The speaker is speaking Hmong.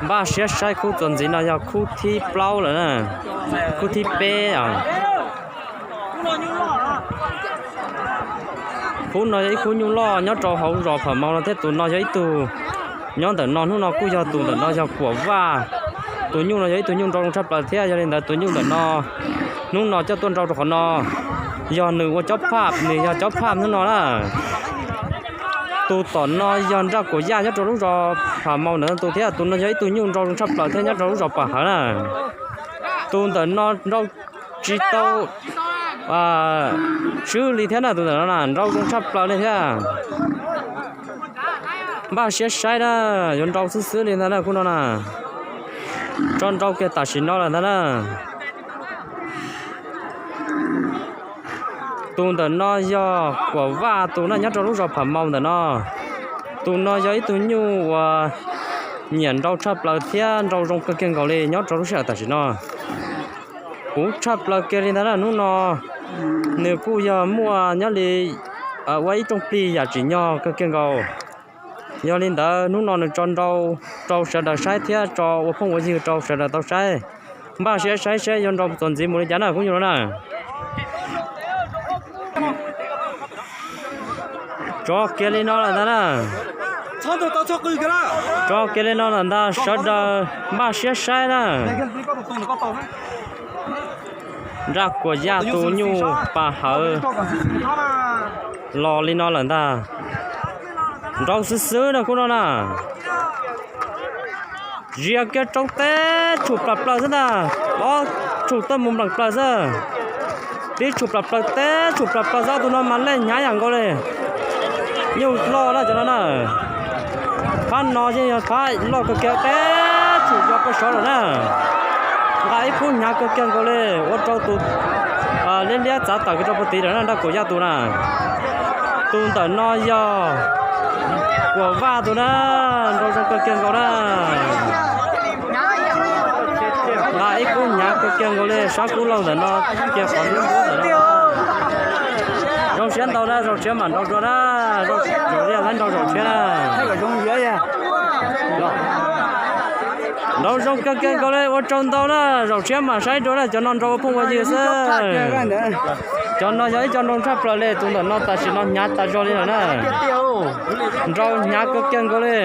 Npaj siab saib khub txuas ntxiv no yog khub thib plaub lawm na, khub thib peb. Khub no yog ib khub nyuj loj nyob rau hauv zos Pham Mau no thiab. Tus no yog ib tug nyob ntawm no, hnub no kuj yog tus ntawm no yog Kuam Vaj. Tus nyuj no yog ib tug nyuj nrau zoo tshaj plaws thiab. Yog li ntawd tus nyuj ntawm no hnub no coj tuaj nrau rau qhov no, yog nws ua cob phaj, nws yog cob phaj hnub no na. Tus tom no yog Nraj Kuam Yaj nyob rau lub zos Pham Mau ntawm no tus thiab. Tus no yog ib tug nyuj nrau zoo tshaj plaws thiab nyob rau lub zos Pam Hawv na. Tus ntawm no nrau tsis tau swb li thiab na, tus ntawm no na nrau zoo tshaj plaws li thiab. Npaj siab saib na, yuav nrau xwb xwb li ntag na khub no na. Tso nrau kiag tam sim no lawm ntag na. Tus ntawm no yog Kuam Vaj tus na, nyob rau lub zos Pham Mau ntawm no. Tus no yog ib tug nyuj uas nyiam nrau tshaj plaws thiab nrau zoo kawg kiag nkaus li nyob rau lub sij hawm tam sim no. Puv tshaj plaws kiag li ntag na, hnub no nws kuj yog muaj nyob li ua ib rooj plig yam tsim nyog kawg kiag nkaus. Yog li ntawd hnub no nws tso nrau rau sawv daws saib thiab tso ua phooj ua ywg rau sawv daws tau saib. Npaj siab saib seb yuav nrau txuas ntxiv mus li cas na kuv nyuj na. Tso kiag li no lawm ntag na. Tso kiag li no lawm ntag, sawv daws npaj siab saib na. Nraj Kuam Yaj tus nyuj Pam Hawv los li no lawm ntag. Nrau xwb xwb na khub no na. Zias kiag rau teb tshum plam plaws xwb ntag, ob tshum tuaj mus npleem plaws xwb. Tib tshum plam plaws teb tshum plam plaws xwb, ob tug no mas lej hnyav yam nkaus li. Nyuj loj na cov no na. Phab no yeej yog phab loj kawg kiag, teb tshum yog pab saud lawm na. Nqa ib khub hnyav kawg kiag nkaus li, ua rau tus liab liab txav tawm kiag rau puag tid lawm na, Nraj Kuam Yaj tus na. Tus ntawm no yog Kuam Vaj tus na, nrau zoo kawg kiag nkaus na. Nqa ib khub hnyav kawg kiag nkaus li, sab kub laug ntawm no kiag qhov dub ntawm no. Zoo siab ntau na, zaum tshiab mam nrau dua na, zaum liaj laib nrau zaum tshiab na. Nrau zoo kawg kiag nkaus li, ua tsaug ntau na, zaum tshiab mam saib dua na, cov no nrau ua phooj ua ywg xwb. Cov no yog ib co nrau tshaj plaws li, tus ntawm no tam sim no hnyav tas zog li lawm na. Nrau hnyav kawg kiag nkaus li.